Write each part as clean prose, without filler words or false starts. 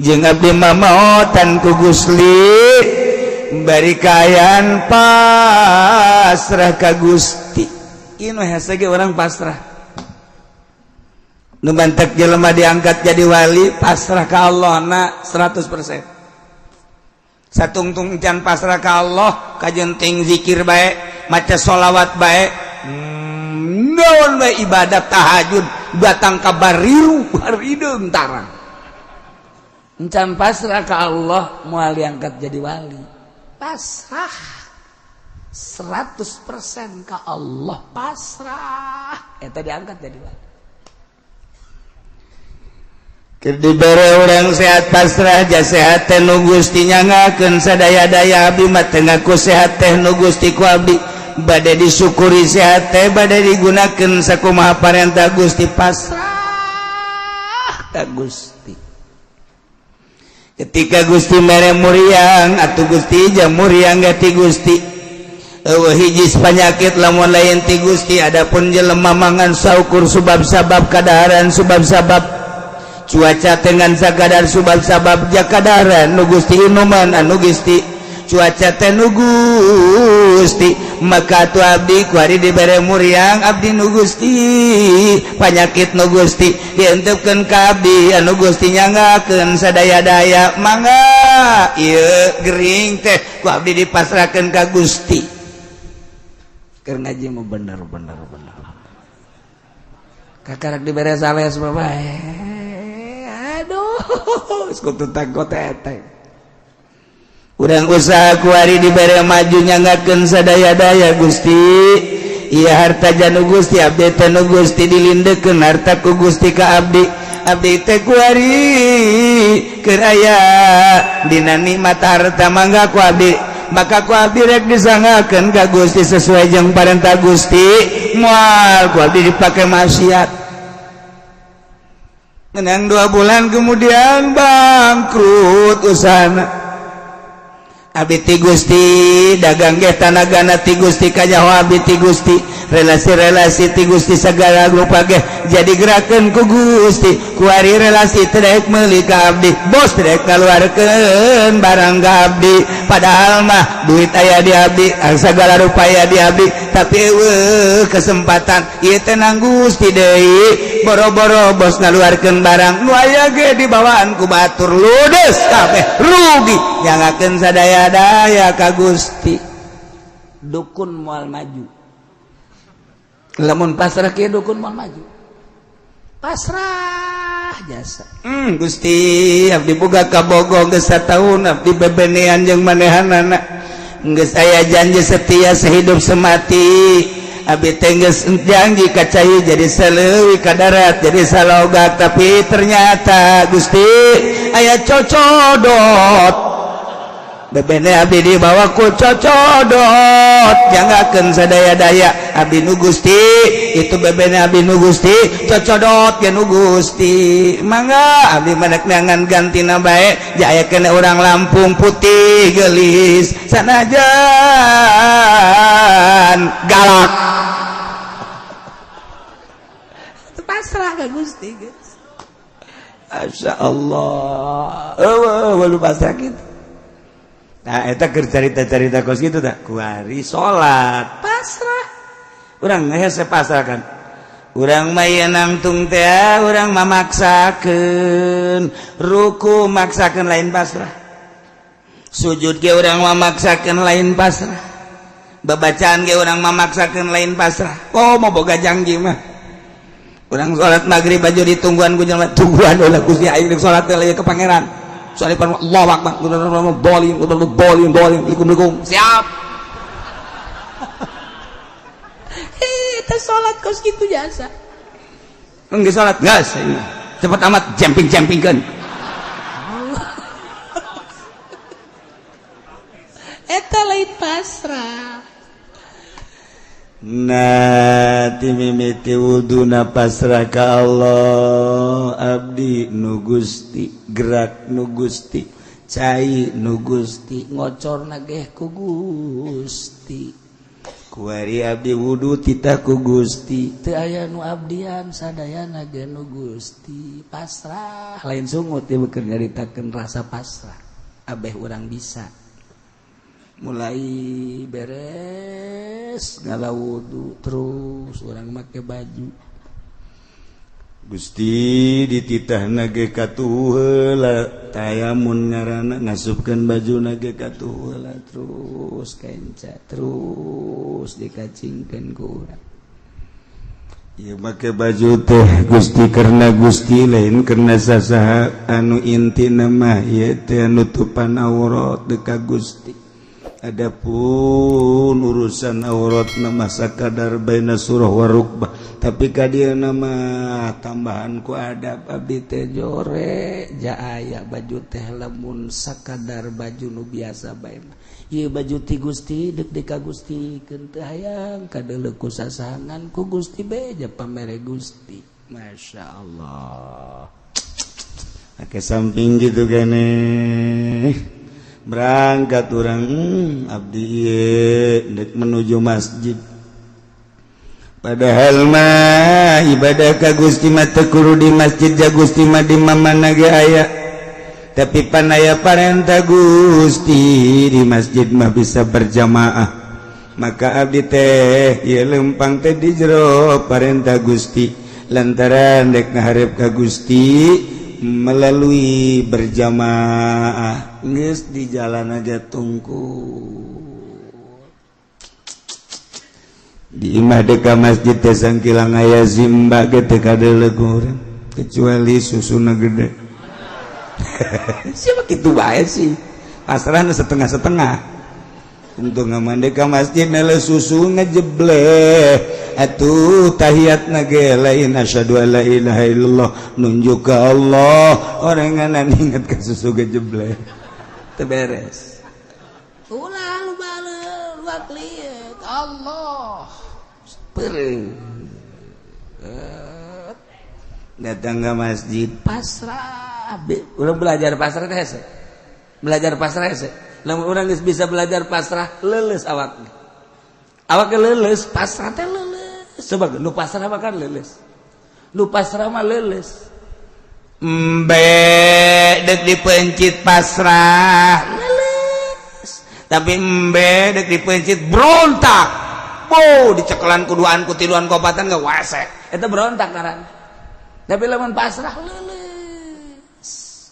Jeung abdi mamaotan ku Gusti, bari kaayaan pasrah ka Gusti. Ieu nu hese ge urang pasrah. Nu mantak jelema diangkat jadi wali pasrah ka Allah na 100%. Satungtung can pasrah ka Allah, kajenting zikir bae, maca sholawat bae, naon bae ibadat tahajud datang ka bariru harideung tarang. Encan pasrah ka Allah moal diangkat jadi wali. Pasrah 100% ka Allah, pasrah eta diangkat jadi wali. Keur dibere urang sehat pasrah ja sehat teh nu Gusti nyangakeun sadaya-daya. Abdi mah teu ngaku sehat teh nu Gusti, ku abdi bade disyukuri, sehat teh bade digunakeun sakumaha parentah Gusti, pasrah ka Gusti. Ketika Gusti mere muriang atuh Gusti jam muriang gati Gusti. Eueuh hiji panyakit lamun lain ti Gusti. Adapun jelema mangan saukur subab-sabab kadaharan, subab-sabab cuaca dengan sakadar subab-sabab jakadaran nu Gusti, inuman anu Gusti, cuaca teh nu Gusti, maka tu abdi kuari dibere muriang abdi nu Gusti, panyakit nu Gusti dientepkeun ka abdi anu Gusti nyanggakeun sadaya-daya. Mangga ieu gering teh ku abdi dipasrahkeun ka Gusti. Keur ngaji mah bener bener bener kakarak dibere sales bae. Aduh, kutu teh urang usaha kuari dibere maju nyanggakeun sadaya-daya Gusti. Iya harta janu Gusti, abdi teh nu Gusti, dilindekeun harta ku Gusti ka abdi. Abdi teh kuari keur aya dina nikmat harta, mangga ku abdi, maka ku abdi rek disanggakeun ka Gusti sesuai jeung parentah Gusti, moal ku abdi dipake maksiat. Menang 2 bulan kemudian bangkrut usahana. Abdi ti Gusti, dagang ge tanagana ti Gusti, kanyaho abdi ti Gusti, relasi-relasi ti Gusti, segala rupa ge jadi gerakan ku Gusti. Kuari relasi teu daek meuli ka abdi, bos teu daek ngaluarkeun barang ka abdi, padahal mah duit aya di abdi, segala rupa aya di abdi, tapi eueuh kesempatan. Ieu teh nang Gusti deui. Boro-boro bos ngaluarkeun barang, nu aya ge dibawaan ku batur, ludes kabeh, rugi. Nyangakeun sadaya-daya ka Gusti. Dukun moal maju lamun pasrah kieu, dukun moal maju. Pasrah jasa. Gusti, abdi boga kabogoh geus sataun abdi bebenean jeung manehanana, geus aya janji setia sehidup semati. Abdi teh geus janji ka cai jadi saleuwi, ka darat jadi salogak, tapi ternyata Gusti aya cocodot. Bebene abdi dibawa ku cocodot. Janggakeun sadaya-daya abdi nu Gusti, itu bebene abdi nu Gusti, cocodot ge nu Gusti. Mangga abdi manek neangan gantina bae, jaya kena orang Lampung putih gelis sanajan galak. Pasrah ka Gusti guys. Masya Allah, eueuh pasrah kitu. Nah, eta keur carita-carita kos kitu tah. Kuari salat pasrah. Urang hese pasrah kan. Urang mah ieu nangtung teh urang mamaksakeun, ruku maksakeun lain pasrah. Sujud ge urang mamaksakeun lain pasrah. Babacaan ge urang mamaksakeun lain pasrah. Oh, mau boga janji mah. Urang salat maghrib aja ditungguan ku jelema, tungguan ulah Gusti aing rek salat teh ke pangeran. Soalnya Allah akbar, dolim, dolim, dolim, likum, likum, siap. Itu sholat kos gitu jasa. Enggak sholat, gas. Cepat amat, jumping, jumping kan. Eta lain pasrah. Nah, timimiti wuduna pasrah ka Allah, abdi nu Gusti, gerak nu Gusti, cai nu Gusti, ngocor nageh ku Gusti. Kuari abdi wudu titah ku Gusti teu aya nu abdian sadayana ge nu Gusti pasrah lain sungut ieu keur nyaritakeun rasa pasrah abeh urang bisa mulai beres ngala wudu terus urang make baju Gusti dititahna ge katuh heula tayamun ngaranna ngasupkeun bajuna ge katuh heula terus kenca terus dikacingkeun ku urang ieu make baju teh Gusti karena Gusti lain karena sasaha anu intina mah ieu teh nutupan aurat deka Gusti. Adapun urusan aurat nama sakadar baina surah wa rukbah tapi ka dieu nama tambahan ku adab abdi teh jore ja aya baju teh lamun sakadar baju nu biasa bae mah ieu baju ti Gusti deuk deuk ka Gusti keun teu hayang kadeuleu ku sasahangan ku Gusti beja pamere Gusti. Masya Allah. Ake samping gitu gene berangkat orang abdi dek menuju masjid padahal mah ibadah ka Gusti mah teu kudu di masjid ja Gusti mah di mamana ge aya tapi pan aya parentah Gusti di masjid mah bisa berjamaah maka abdi teh ieu lempang teh di jero parentah Gusti lantaran dek ngaharep ka Gusti melalui berjamaah geus di jalan aja tungku di imah deka masjid teh sangkilang aya zimba ge teu kadeuleu urang kecuali susuna gede. Siapa kitu bae sih pasrahna setengah-setengah untung ngamande ka masjid nele susu ngejebleh atuh tahiyatna ge lain asyhadu alla ilaha illallah nunjuk ka Allah oranganan inget ka susu gejebleh teu beres ulah lu baleul wakliet Allah peureung datang ke masjid pasrah urang belajar pasrah teh hese belajar pasrah hese lamun urang geus bisa belajar pasrah leuleus awakna awakna leuleus pasrah teh leuleus coba nu pasrah mah kan leuleus nu pasrah mah leuleus embe dek dipencit pasrah leuleus tapi embe dek dipencit berontak bo dicekelan kuduan kutiluan kopatan gak wasek eta berontak ngaran tapi lamun pasrah leuleus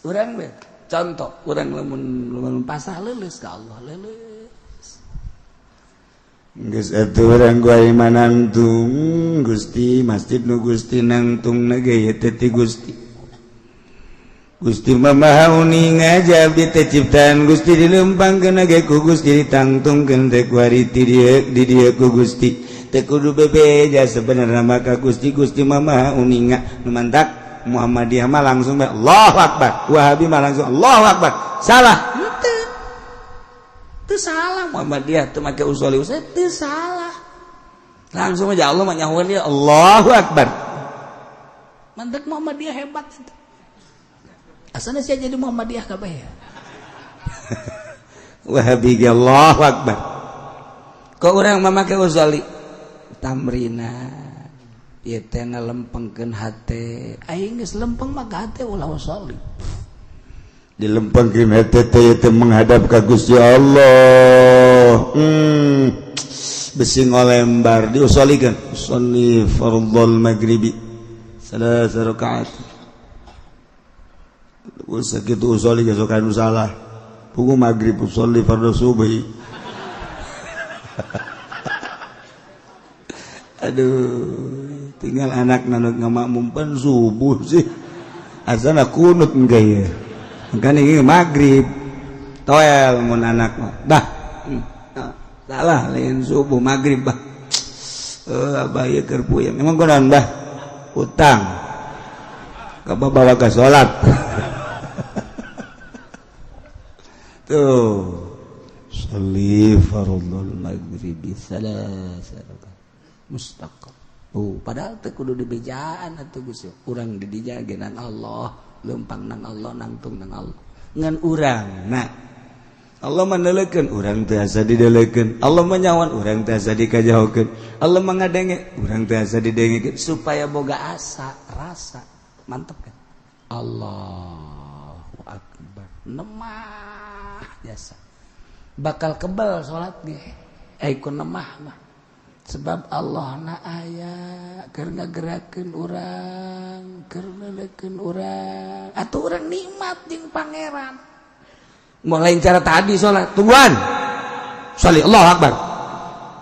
urang we contoh urang lamun pasrah leuleus ka Allah leuleus geus atuh urang gua imanantung Gusti masjid nu Gusti nangtung ge ieu teh ti Gusti Gusti mah maha uning aja abdi teh ciptaan Gusti dilempangkeun ge ku Gusti ditangtungkeun teh ku ari ti dieu di dieu ku Gusti teu kudu bebeja sebenarnya mah ka Gusti Gusti mah maha uninga nu mantak Muhammadiyah mah langsung Allahu Akbar Wahabi mah langsung Allahu Akbar salah henteu teu salah Muhammadiyah teu make usoli usoli teu salah langsung aja Allah mah nyahoeun dia Allahu Akbar mantak Muhammadiyah hebat itu asalnya saya jadi Muhammadiyah kabeh ya Wahabi ge Allahu Akbar kok urang mah make usoli tamrina ieu teh ngalempengkeun hate aing geus lempeng mah hate ulah usoli dilempengkeun hate teh teh menghadap ka Gusti Allah besi ngolembar diusolikeun usolli fardhol maghribi salasa rakaat sakitu usoli geus nu salah pugu maghrib usolli fardhu subuhi aduh tinggal anak nanut ngamakmum pan subuh sih azan kunut enggak ya makanya ini maghrib toel mun anak mah bah salah lain subuh maghrib bah abah ieu keur puyeng emang kunaon bah utang kabawa ka salat tuh sholli fardhul maghribi salasa rakaat mustaqim. Oh, padahal teu kudu dibejaan atuh Gusti. Urang di dinya ge nang Allah, lempang nang Allah, nangtung nang Allah. Ngan urang nah Allah menelekeun, urang teu asa didelekeun. Allah menyawan, urang teu asa dikajahokeun. Allah mengadenge, urang teu asa didengekeun, supaya boga asa rasa mantep kan. Allahu akbar, nemah jasa bakal kebal salat ge eh ku nemah mah, sebab Allah na aya keur ngagerakeun urang, keur neuleukeun urang, atuh urang nikmat jeung Pangeran. Mulai cara tadi sholat, tungguan sholli, Allah akbar,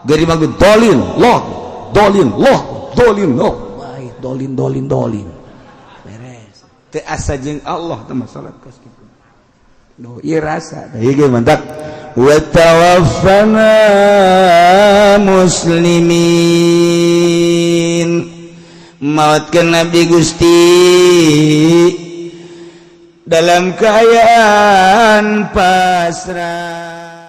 gari maghrib, dolin loh, dolin loh, dolin loh, baik, dolin, dolin, dolin, beres teu asa jeung Allah teh salat kos kitu. Duh, ieu rasa tah ieu mantap. Wa tawaffana muslimin, mautkeun abdi, Gusti, dalam keadaan pasrah.